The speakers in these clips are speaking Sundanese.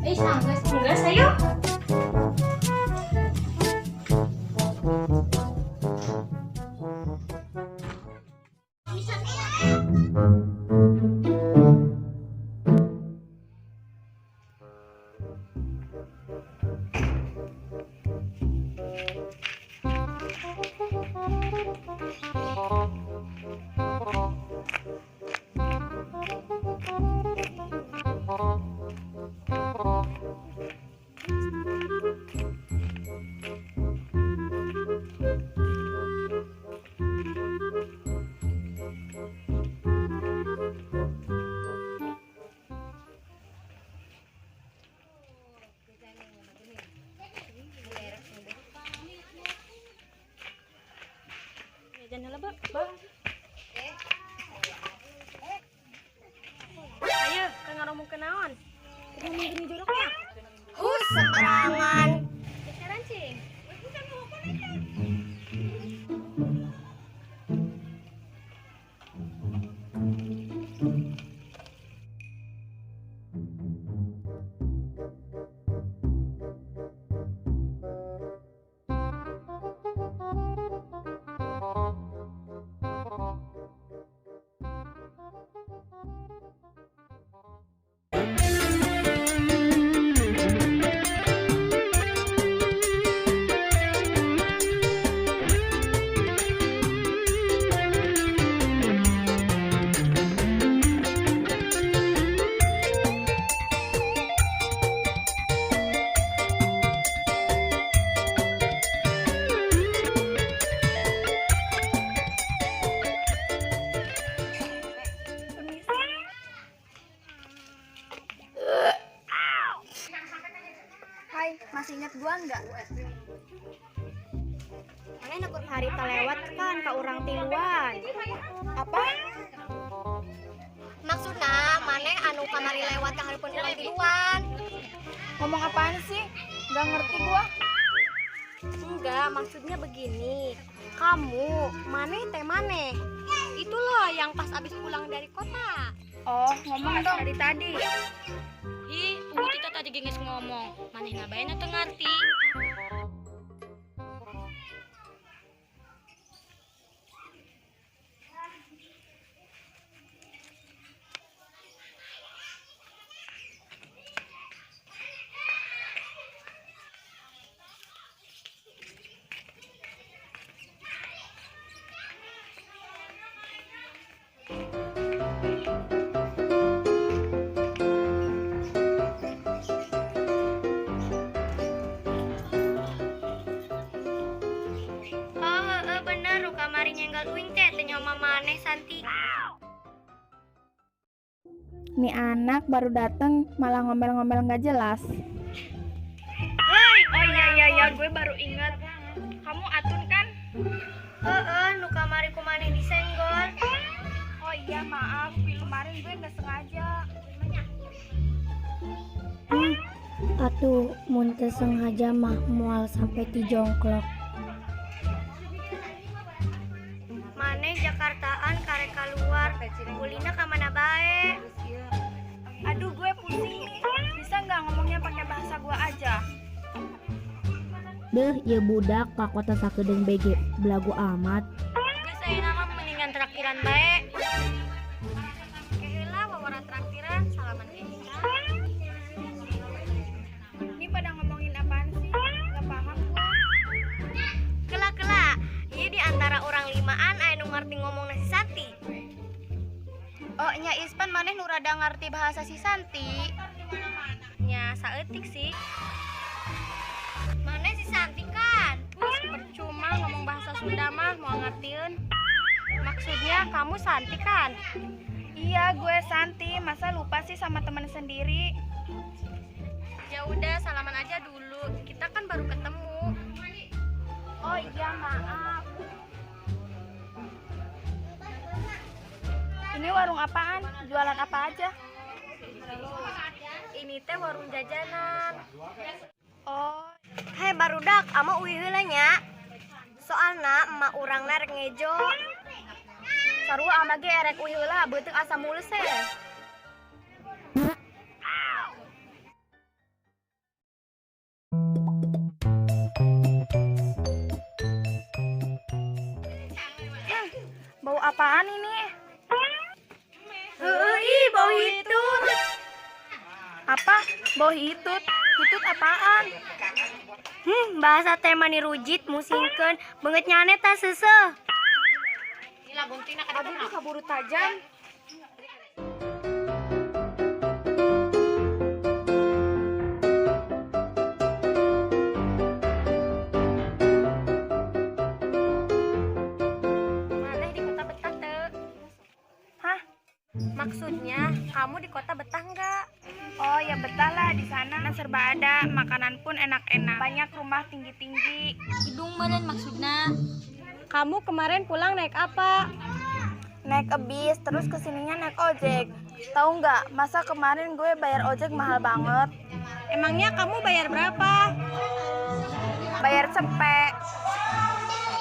Eh, sanggeus, geus ayo. Jajan heula, Ba. Ayo, kan ngomong naon? Ngomong gini joroknya. Hus, sembarangan. Geseran, cing. Hai, masih ingat gua nggak? Maneh nu keur harita lewat kan ka urang tiluan. Apa? Maksudna maneh anu kamari lewat ka hareupeun urang tiluan. Ngomong apaan sih? Nggak ngerti gua. Enggak, maksudnya begini. Kamu, maneh teh maneh. Itu loh yang pas abis pulang dari kota. Oh, ngomong dong dari tadi. Ih, tunggu kita tadi geus ngomong. Manehna bae nu teu ngarti. Oh, heeh bener, nu kamari nyenggol uing teh teu nyaho maneh Santi. Nih anak baru dateng malah ngomel-ngomel nggak jelas. Hei, Oh iya iya iya, gue baru inget. Kamu Atun kan? Heeh, nu kamari ku maneh disenggol. Oh iya maaf, kemarin gue nggak sengaja. Atuh mun teu sengaja mah moal sampai ti jongklok. Maneh Jakartaan karek kaluar, ulina ka mana bae? Aduh gue pusing nih. Bisa nggak ngomongnya pakai bahasa gue aja? Deh, ieu budak ka kota sakedeung BG, belagu amat. Geus ayeuna mah mendingan traktiran bae. Ke heula wawara traktiran, salaman ge bisa. Ini pada ngomongin apaan sih? Nggak paham gue. Kela-kela, ieu di antara orang limaan aya nu ngarti ngomongna si Santi. Oh nya Ispan maneh nu rada ngarti bahasa si Santi. Nya saeutik sih. Maneh si Santi kan? Percuma ngomong bahasa Sunda mah moal ngartieun. Maksudnya kamu Santi kan? Iya gue Santi, masa lupa sih sama teman sendiri? Ya udah, salaman aja dulu. Kita kan baru ketemu. Oh iya maaf. Ini warung apaan? Jualan apa aja? Ini teh warung jajanan. Oh, Hei barudak, ama uih heula nya. Soalna emak urangna rek ngejo. Sarua ama ge erek uih heula, beuteung asa mules heh. apaan ini? Heeh, ih bau hitut. Apa? Bau hitut? Hitut apaan? Bahasa teh mani rujit musingkeun, beungeut nyane tah seuseuh. Aduh, kaburu tajam. Maneh di kota betah teu? Hah? Maksudnya kamu di kota betah nggak? Oh ya betah lah, di sana serba ada, makanan pun enak-enak. Banyak rumah tinggi-tinggi. Hidung meureun maksudna. Kamu kemarin pulang naik apa? Naik bis, terus kesininya naik ojek. Tahu nggak, masa kemarin gue bayar ojek mahal banget. Emangnya kamu bayar berapa? Bayar cepet.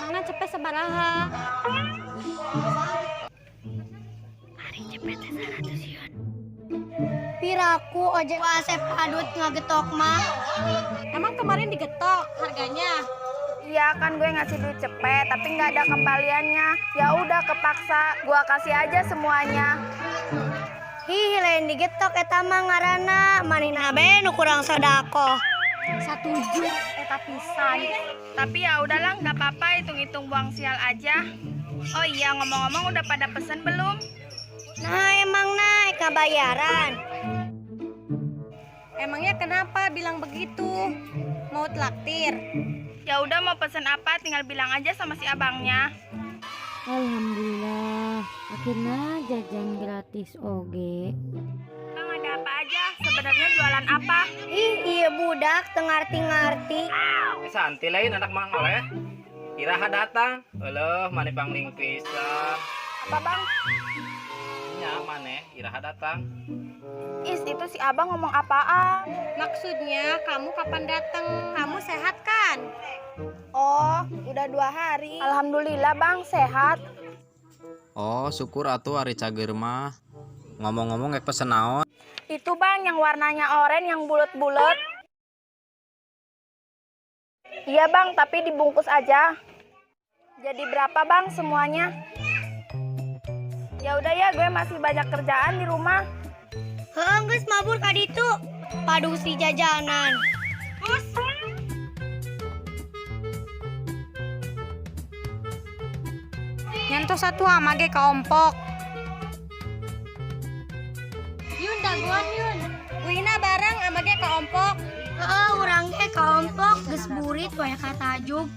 Mana cepet sabaraha? Ari cepet teh 100 yun. Piraku ojek Asep Adut ngagetok mah. Emang kemarin digetok harganya? Iya kan gue ngasih duit cepet, tapi nggak ada kembaliannya. Ya udah kepaksa, gue kasih aja semuanya. Hih, lain digetok eta mah ngaranna, manehna be nu kurang sodakoh. Satuju eta pisan. Tapi ya udahlah, nggak apa-apa, hitung-hitung buang sial aja. Oh iya, ngomong-ngomong udah pada pesen belum? Nah, emang naik kabayaran. Emangnya kenapa bilang begitu? Mau traktir? Ya udah mau pesen apa tinggal bilang aja sama si abangnya. Alhamdulillah, akhirnya jajan gratis oge. Bang ada apa aja? Sebenarnya jualan apa? Ih, iya budak teu ngarti-ngarti. Santi lain anak mang oleh. Iraha datang. Euleuh maneh pangling pisan. Apa bang? Nya maneh iraha datang. Is itu si abang ngomong apaan? Maksudnya kamu kapan datang? Kamu sehat kan? Oh, udah 2 hari. Alhamdulillah bang, sehat. Oh, syukur atuh ari cager mah. Ngomong-ngomong rek pesen naon? Itu bang yang warnanya oranye yang bulat-bulat. Iya bang, tapi dibungkus aja. Jadi berapa bang semuanya? Ya udah ya, gue masih banyak kerjaan di rumah. Heeh, geus mabur ka ditu. Padusi jajanan. Bus. Nyantos satu amage kaompok. Yun dagoan yun. Wina bareng amage kaompok. Heeh, urang ge kaompok geus burit wae ka tajug.